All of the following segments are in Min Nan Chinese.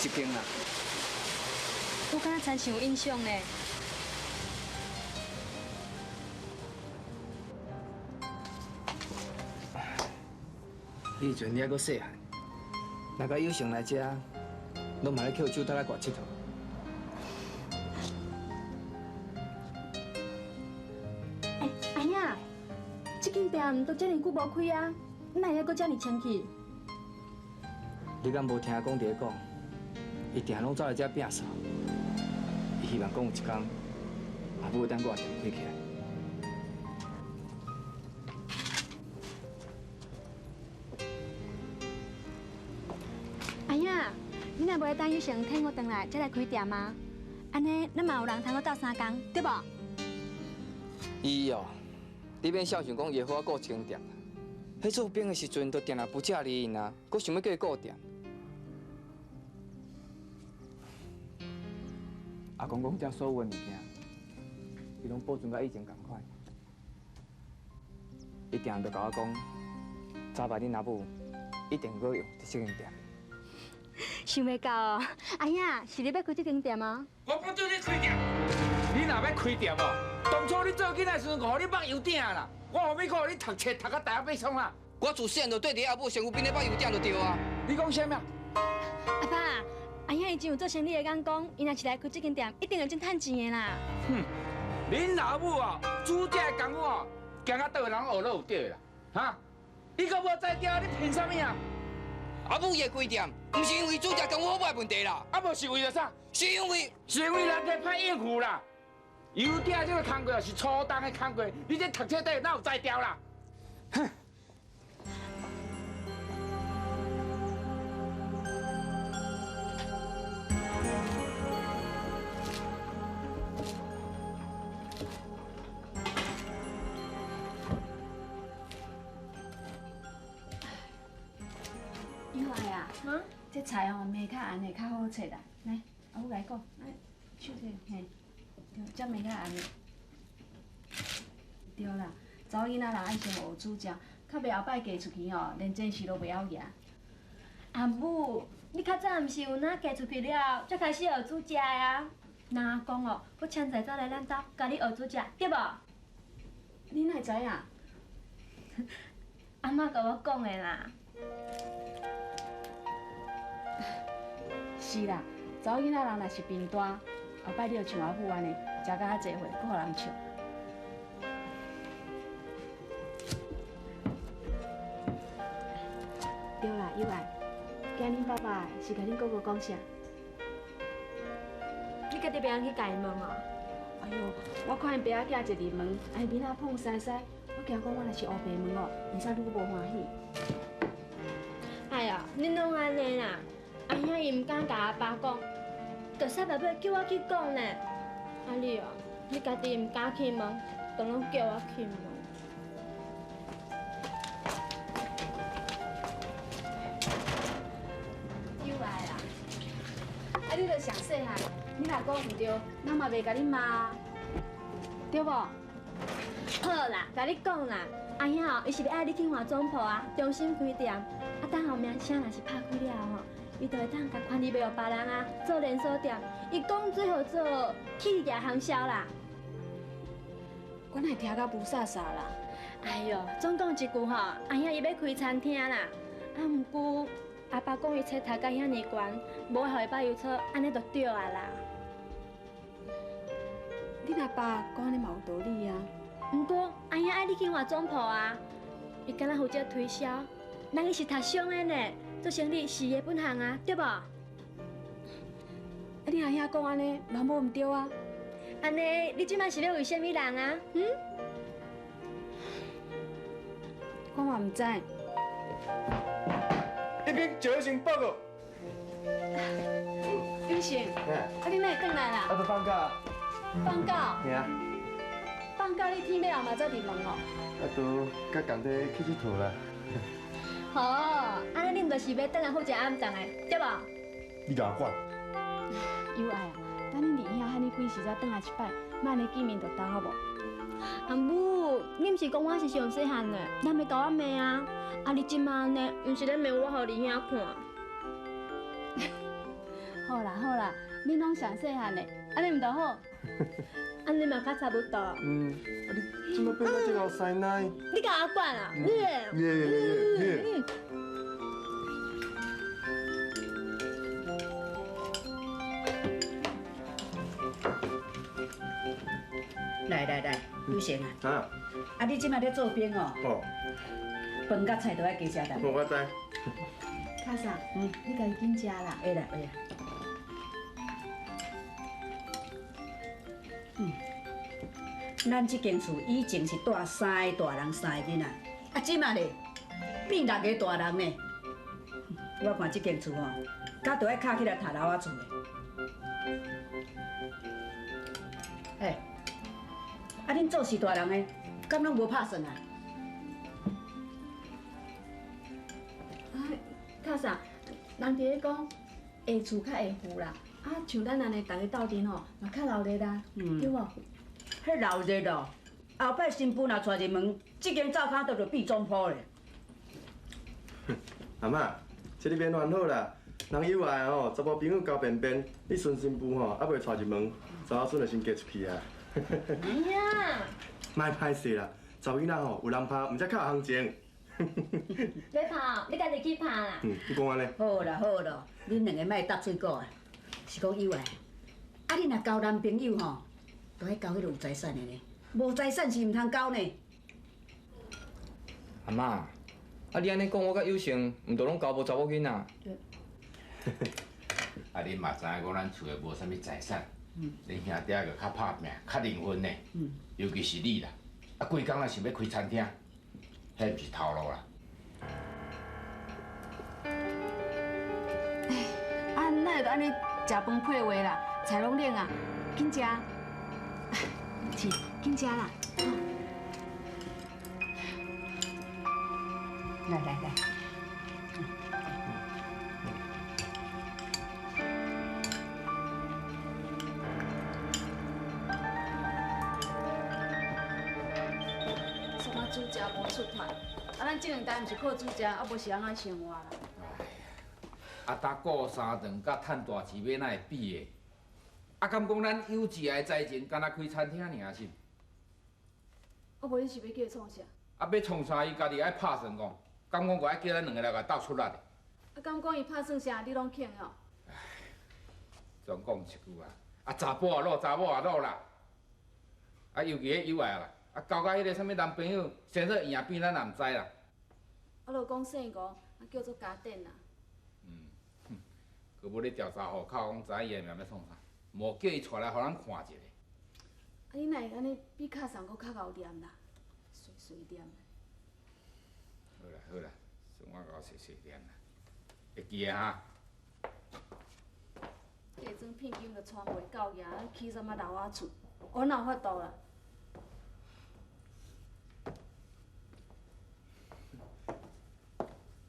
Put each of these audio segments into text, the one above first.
這間啦。我敢若親像有印象呢。彼阵你还阁细汉，若佮友成来遮，拢嘛咧捡手袋仔外𨑨迌。欸，阿兄，這間店都遮爾久無開啊，哪會閣遮爾清氣？你敢無聽阿公佇咧講？伊定攏走來遮摒掃，伊希望講有一工，阿母會當閣把店開起來。阿兄，你若無等友成替我轉來，才來開店嗎？按呢，咱嘛有人通閣鬥相共，對無？伊哦，你免肖想講伊會好好顧這間店。彼做兵的時陣，就定定不食理𪜶啊，閣想欲叫伊顧店。阿公講，這所有的物件，伊攏保存佮以前仝款。伊定定就共我講，早晚恁阿母一定閣用這間店。想袂到哦，阿兄，是你欲開這間店嗎？我不准你開店，你若欲開店哦，當初你做囡仔時陣，予你縛油鼎啦，我予你看你讀冊讀到大學欲創啦。我自細漢就綴佇阿母身軀邊咧縛油鼎就對啊。你講啥物？阿爸，阿兄伊真有做生意的眼光，伊若是來開這間店，一定會真趁錢的啦。哼，恁老母哦，煮這个功夫哦，行到佗位人學攏有對的啦，哈？你閣無才調，你憑啥物啊？阿母伊會開店，毋是因為煮食功夫好歹的問題啦。啊，無是為著啥？是因為是因為人家歹應付啦。油鼎這個工課是粗重的工課，你這讀冊底哪有才調啦？哼！友愛啊，這菜吼糜較絚的較好切啦。來，阿母共你講，來，手摕，嘿，對，這糜較絚的。對啦，查某囡仔人愛先學煮食，較袂後擺嫁出去吼，連煎匙都袂曉舉。阿母，你較早毋是有哪嫁出去了，才開始學煮食的啊？人阿公哦，閣凊彩走來咱兜教你學煮食，對無？你哪會知影？阿嬤共我講的啦。是啦，查某囡仔人若是貧惰，後擺你著像阿母按呢，食甲較濟歲，閣予人笑。對啦，友愛，今日恁爸爸是共恁哥哥講啥？你家己袂曉去共伊問哦？哎喲，我看𪜶爸仔囝一入門，哎面仔膨腮腮，我驚講我若是烏白問哦，𪜶煞愈無歡喜。哎呀，恁攏按呢啦，阿兄伊毋敢共阿爸講，就煞落尾叫我去講呢。啊你哦，你家己毋敢去問，就攏叫我去問。友愛啊，啊你著上細漢，你若講毋對，人嘛袂共你罵，對無？好啦，共你講啦，阿兄哦，伊是欲愛你去換總鋪啊，重新開店。啊，等予名聲若是拍開了後吼，伊就會當共權利賣予別人啊，做連鎖店。伊講做號做企業行銷啦。我哪會聽甲霧煞煞啦？哎喲，總講一句吼，阿兄伊欲開餐廳啦，啊，毋過阿爸講伊冊讀甲遐爾懸，無愛予伊包郵冊，按呢就對啊啦。恁阿爸講按呢嘛有道理啊。毋過阿兄愛你去換總鋪啊，伊敢若負責推銷，人伊是讀商的呢，做生理是伊的本行啊，對無？啊，恁阿兄講按呢嘛無毋對啊。按呢，你這擺是欲為啥物人啊？嗯？我嘛毋知。一邊趙先報告。永成，啊你哪會轉來啦？啊，都放假。放假？嘿啊。放假你天欲後嘛才入門哦？啊，都佮仝齊去𨑨迌啦。好，按呢恁就是欲轉來負責暗摠的，對無？你共我管。友愛啊，等恁二兄喊你幾時才轉來一擺，莫按呢見面就鬥好無？阿母，你毋是講我是上細漢的，你欲共我罵啊？啊，你這擺按呢，毋是咧罵我予二兄看？好啦好啦，恁攏上细汉的，按呢毋就好？按呢嘛较差不多。嗯，啊你怎么变到这个师奶？你共我管啊？耶耶耶耶！来来来，有成啊！啊！啊，你这摆咧做兵哦，哦，饭佮菜都爱加食淡。我知。卡嫂，你家己紧食啦。会啦会啦。嗯，咱这间厝以前是住三个大人三个囡仔，啊，这摆咧变六个大人呢。我看这间厝吼，敢著爱敲起来塔楼仔厝的。哎，啊，恁做事大人的，敢拢无拍算啊？卡嫂，人伫咧讲下厝较会富啦，啊，像咱按呢逐家斗阵吼，嘛较闹热啦，对无？彼闹热哦，后摆新妇若娶入门，这间灶跤都著变总铺咧。阿嬷，这你免烦恼啦，人有爱吼，查某朋友交便便，你孙新妇吼，犹未娶入门，查某孙就先嫁出去啊。哎呀，莫歹势啦，查某囡仔吼有人拍，毋才较有行情。欲拍，你家己去拍啦。嗯，你讲按呢？好啦好啦，恁两个莫搭嘴鼓啊，是讲有爱。啊，你若交男朋友吼，都爱交彼个有财产的呢，无财产是毋通交呢。阿嬷，啊你按呢讲，我佮有成，毋就拢交无查某囡仔？啊，恁嘛知影讲咱厝的无啥物财产，恁兄弟阁较拍拚，较认份呢。尤其是你啦，啊，规工仔想欲开餐厅，彼毋是头路啦。啊，哪会按呢食饭配话啦？菜拢冷啊，紧食。是，紧食啦。来来来。什么煮食无出团，啊，咱这两代毋是靠煮食，啊，无是按怎生活啦？啊，搭顾三顿佮趁大钱欲哪会比的？啊，敢讲咱有志的财情，敢若开餐厅尔是？啊，无你是欲叫伊创啥？啊，欲创啥，伊家己爱拍算讲，敢讲阁爱叫咱两个来共斗出力的？啊，敢讲伊拍算啥，你拢肯哦？总讲一句啊，啊，查埔也老，查某也老啦，啊，尤其彼有爱啦，啊，交甲彼个啥物男朋友，生做赢变，咱也毋知啦。啊，就讲姓吴，啊，叫做家典啦。嗯，哼，阁无咧调查户口，讲知影伊的名欲创啥，无叫伊带来，予咱看一下。啊，你哪会按呢比敲送阁较𠢕念啦？碎碎念。好啦好啦，算我𠢕碎碎念啦，会记得哈。假装聘金就娶袂到额，起啥物楼仔厝，我哪有法度啦？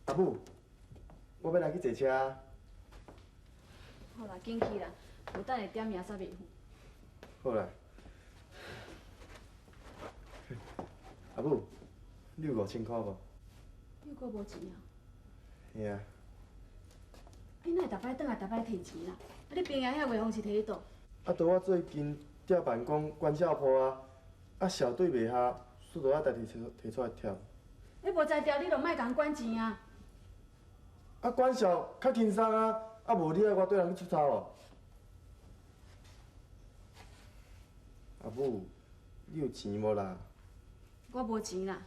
阿母，我欲来去坐车。好啦，紧去啦，无等下点名煞袂赴。好啦。阿母，你有5000块无？你阁无钱啊？嘿啊。你哪会逐摆转来逐摆提钱啦？啊，你平常遐月风是提去佗？啊，著我最近拆办公关照铺啊，啊小队袂合，所以著爱家己提出来拆。你无才调，你就莫共管钱啊！啊，管销较轻松啊，啊无你爱我缀人去出头哦。阿母，你有钱无啦？我无钱啦，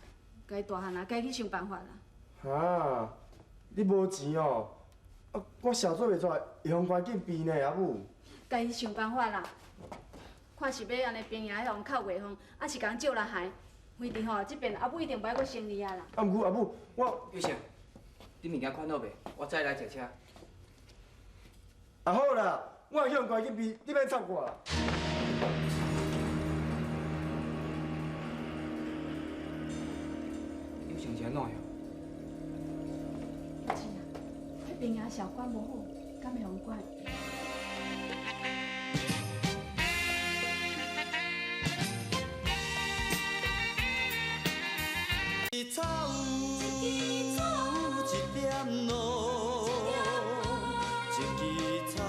家己大汉啊，家己去想办法啦。哈，你无钱哦？啊，我写做袂出来，会予关紧闭呢，阿母。家己想办法啦，看是欲按呢平营予人哭月风，抑是共人借来还。反正吼，这边阿母一定袂阁生你啊啦。啊，毋过阿母，我玉成，你物件款好袂？我再来坐车。啊好啦，我会去予关紧闭，你免插我啦。玉成是按怎样？是啊，彼边仔小关无好，敢会予人管？一草一点露，一枝草。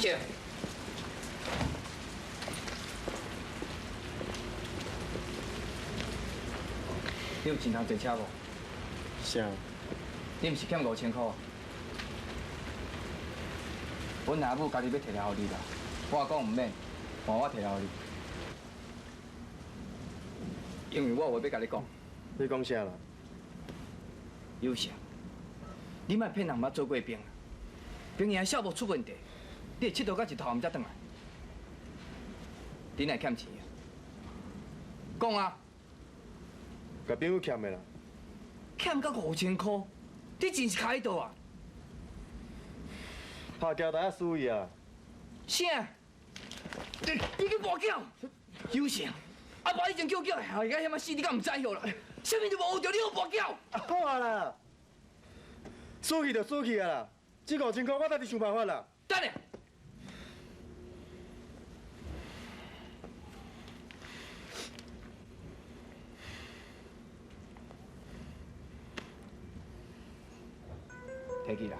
成，你有钱通坐车无？啥？你毋是欠5000箍？阮阿母家己欲提来予你啦，我讲毋免，换我提来予你，因为我有话欲共你讲。你讲啥啦？有成，你莫骗人，毋捌做过兵啊！兵营小无出问题，你会𨑨迌到日头毋才转来。你哪会欠钱啊？讲啊！共朋友欠的啦。欠到5000箍，你钱是卡佇佗啊？拍交代啊，输伊啊！啥？你去跋筊？有成，阿爸以前叫叫，害到遐仔死，你敢毋知晓啦？啥物都无学著，你阁跋筊？好啊啦，输去就输去啊啦！这5000箍我家己想办法啦。等下。提起来，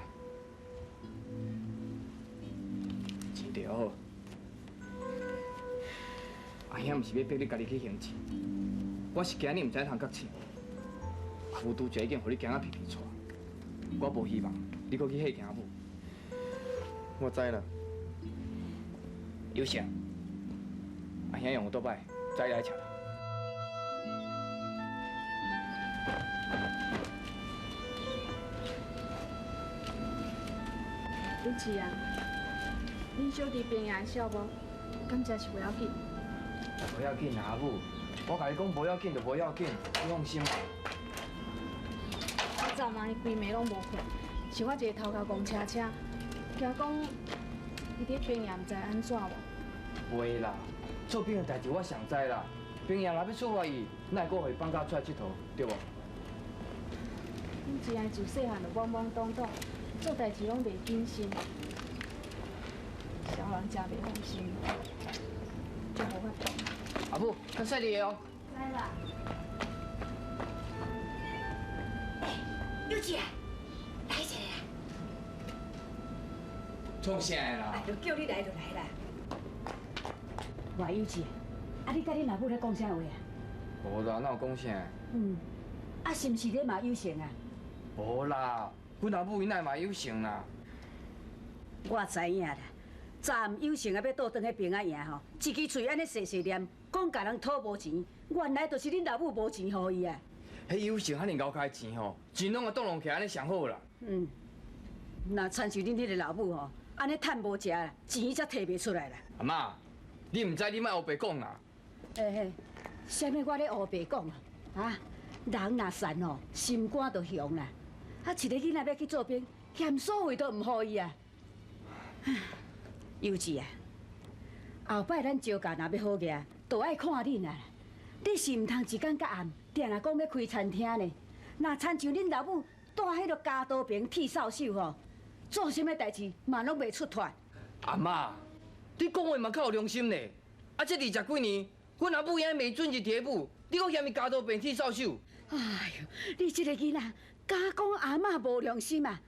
钱摕好。阿兄毋是欲逼你家己去还钱，我是惊你毋知通夹钱。阿母拄才已经予你惊啊皮皮掣，我无希望你阁去吓惊母。我知啦。有成，阿兄用有倒摆，再来吃。有志啊，恁小弟病也会无？感谢是袂要紧。无要紧啊，阿母，我共你讲无要紧就无要紧，你放心。我昨暝伊规暝拢无困，是我一个头壳戆车车，惊讲伊伫兵营毋知按怎无？袂啦，做兵的代志我上知啦。兵营若欲处罚伊，哪会阁予伊放假出来𨑨迌，对无？恁志安自细汉就懵懵懂懂，做代志拢袂谨慎，小人真袂放心，真无法度。阿母，较细腻的哦。来啦。欸，有志啊，来一个啦。创啥的啦？哎，就叫你来就来啦。喂，有志，啊，你佮恁老母咧讲啥话啊？无啦，哪有讲啥？嗯，啊，是毋是咧骂有成啊？无啦，阮阿母伊哪会骂有成啦？我知影啦，昨暗有成啊欲倒转去平仔营吼，一支喙按呢细细念，讲共人讨无钱，原来就是恁老母无钱予伊啊。彼有成遐尔𠢕开钱吼，钱拢会当拢起按呢上好啦。嗯，若亲像恁彼个老母吼，按呢趁无食啦，钱才提袂出来啦。阿嬷，你毋知你莫乌白讲啦。欸嘿，啥物我咧乌白讲啊？啊，人若善吼，心肝就雄啦。啊，一个囡仔欲去做兵，嫌所费都毋予伊啊。有志啊，后摆咱招家若欲好额，就爱看恁啊。你是毋通一工到暗，定定讲欲开餐厅呢？若亲像恁老母蹛彼个铰刀边剃扫帚吼，做啥物代志嘛拢袂出脱。阿嬷，你讲话嘛较有良心呢。啊，这20几年，阮阿母也袂准日伫母，你阁嫌伊铰刀边剃扫帚？哎哟，你这个囡仔，敢讲阿嬷无良心啊？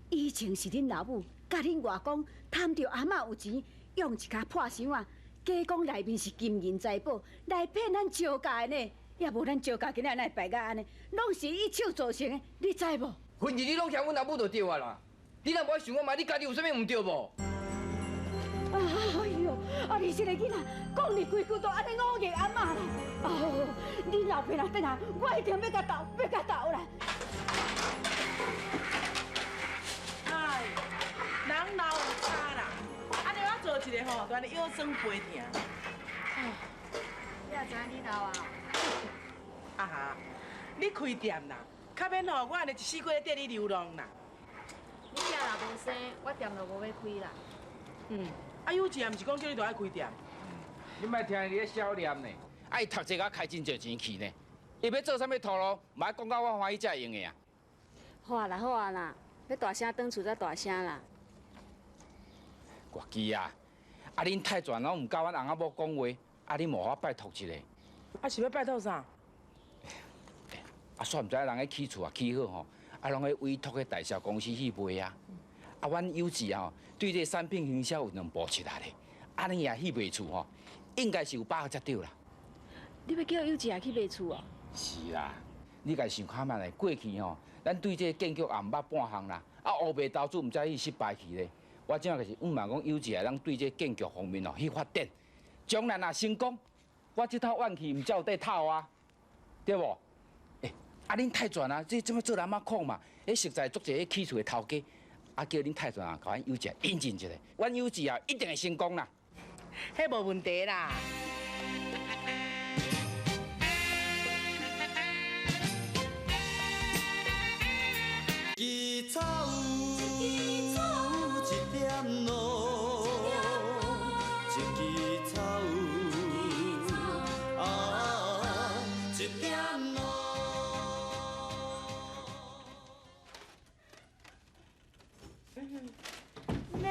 以前是恁老母佮恁外公贪著阿嬷有钱，用一跤破箱仔，假讲内面是金银财宝，来骗咱赵家的呢。也无咱赵家今仔日败甲按呢，拢是伊手造成的，你知无？反正你拢嫌阮阿母就对啊啦，你若无爱想看觅，你家己有啥物毋对无？哎哟，啊你这个囡仔，讲你规句都按呢忤逆阿嬷啦！哦，恁老爸若转来，我一定欲共斗，欲共斗啦！哎，人老有差啦，按呢我做一个吼，就按呢腰酸背疼。你也知影你老啊？啊哈，你开店啦，较免吼，我按呢一四季咧缀你流浪啦。你囝若无生，我店就无欲开啦。嗯，啊有钱毋是讲叫你就爱开店。你莫听伊咧小念呢，啊伊读册甲开真济钱去呢，伊欲做啥物套路，嘛爱讲到我欢喜才会用的啊。好啊啦，好啊啦，欲大声转厝才大声啦。国基啊，啊恁泰全拢毋佮阮翁仔某讲话，啊你无我拜托一下。啊是欲拜托啥？啊，煞毋知人咧起厝啊起好吼，啊拢咧委托彼代销公司去卖啊。啊，阮有志吼，對這个產品行銷有兩步七啊咧，按呢也去賣厝吼，應該是有把握才對啦。你欲叫有志也去賣厝哦？是啦，你家想看覓咧？過去吼，咱對這个建築也毋捌半項啦，啊，烏白投資毋知去失敗去咧。我這就是向望講有志會當對這个建築方面哦去發展，將來若成功，我這套怨氣毋才有得透啊，對無？欸，啊，恁泰泉啊，這這麼做人仔講嘛，彼實在足濟彼起厝的頭家，啊，叫恁泰泉啊，共阮有志引進一下，阮有志啊，一定會成功啦。彼無問題啦。一支草，一點露，一支草，啊，一點露。妹，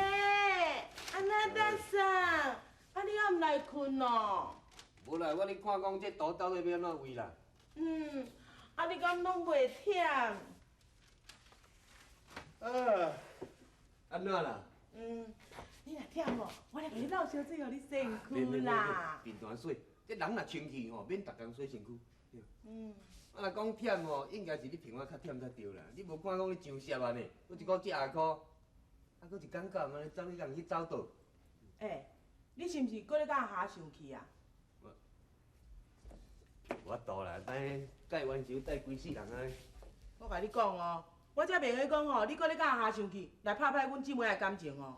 安那得啥？啊，你猶毋來睏哦？無啦，我咧看講這圖到底欲按怎畫啦。嗯，啊，你敢攏袂忝？按怎啦？嗯，你若忝哦，我來共你滷燒水予你洗身軀啦。面團洗，這人若清氣吼，免逐工洗身軀。嗯。啊，若講忝吼，應該是你朋友較忝才對啦。你無看講你上攝按呢，閣一個折下箍，啊，閣一工到暗按呢走去共人去走倒。欸，你是毋是閣咧佮阿霞生氣啊？無法度啦，等蓋冤仇帶規世人按呢。我共你講哦，我才袂用講吼，你閣咧佮阿霞生氣，來拍歹阮姊妹的感情哦。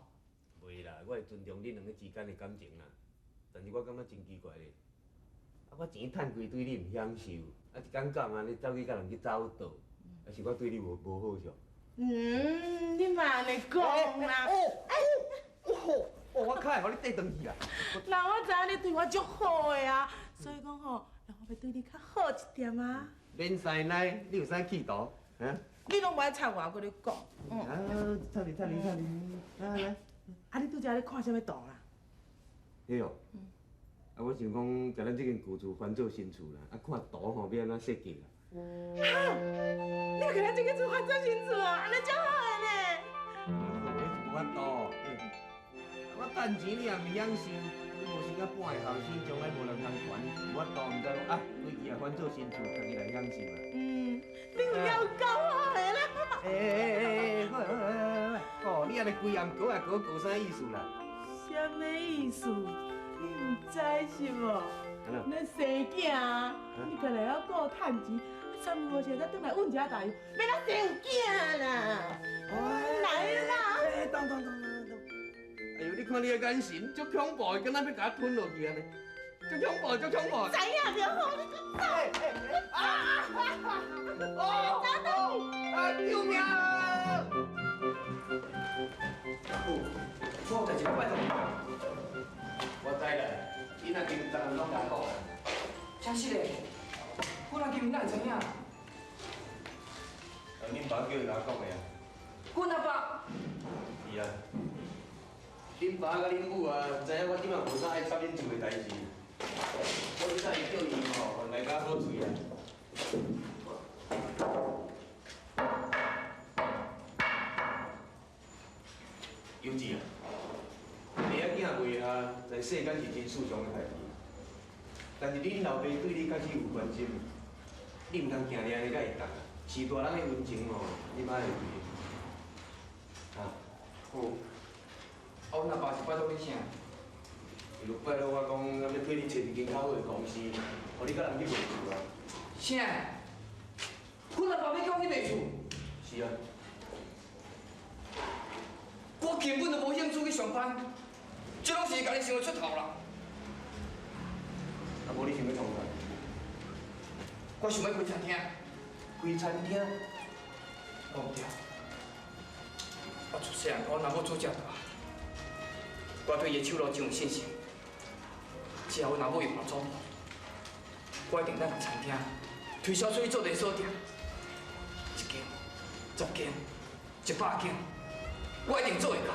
袂啦，我會尊重恁兩個之間的感情啦。但是我感覺真奇怪咧，啊，我錢趁規堆你毋享受，啊，一工到晚按呢走去佮人去走倒，啊是我對你無好是？嗯，你嘛按呢講啦。哦，哦，我較會予你綴轉去啦。人我知影你對我足好的啊，所以講吼，人我欲對你較好一點啊。免師奶，你有啥企圖？啊？你攏無愛插我，閣咧講。啊，插你插你插你，來來。啊，你拄才咧看啥物圖啦？彼哦，啊，我想講，共咱這間舊厝翻做新厝啦，啊，看圖吼欲按怎設計啦。哈！你欲共咱這間厝翻做新厝哦，按呢足好的呢。彼是無法度，我趁錢你也毋曉收，你無生甲半个後生，將來無人通傳，無法度，毋知講啊，規氣啊翻做新厝，家己來享受啦。嗯，你有影有夠好的啦。欸欸欸欸，好好好，哦，你按呢規暗閣來閣閣啥意思啦？啥物意思？你毋知是無？咱生囝，你過來猶顧趁錢，三不五時才轉來問一下大夫，欲怎生有囝啦？來啦！欸，等等等等等！哎呦，你看你的眼神，足恐怖的，敢若欲共我吞落去按呢，足恐怖，足恐怖！知影就好，你閣走！啊！哦哦！啊！救命！我有代誌拜託。我知啦，恁阿金昨昏攏共我講啦。真實的，阮阿金哪會知影？啊，恁爸叫伊共我講的啊。阮阿爸。是啊。恁爸佮恁母啊，知影我這擺無啥愛插恁厝的代誌，所以才會叫伊吼來共我好喙啊。有志啊，弟仔囝袂下，在世間是真順常的代誌，但是恁老爸對你確實有關心，你毋通定定按呢共伊動，是大人的溫情吼，你嘛愛會記。啊，好。啊，阮阿爸是拜託你啥？伊就拜託我講，欲替你揣一間較好的公司，予你佮人去賣厝啊。啥？阮阿爸欲叫我去賣厝？是啊。我根本就無興趣去上班，這攏是伊家己想的出頭啦。啊，無你想欲創啥？我想欲開餐廳。開餐廳？講毋對。我自細漢阮阿母煮遮大，我對伊的手路真有信心。只要阮阿母用我祖母，我一定咱餐廳推銷出去做連鎖店，一間、10間、100間，我一定做會到。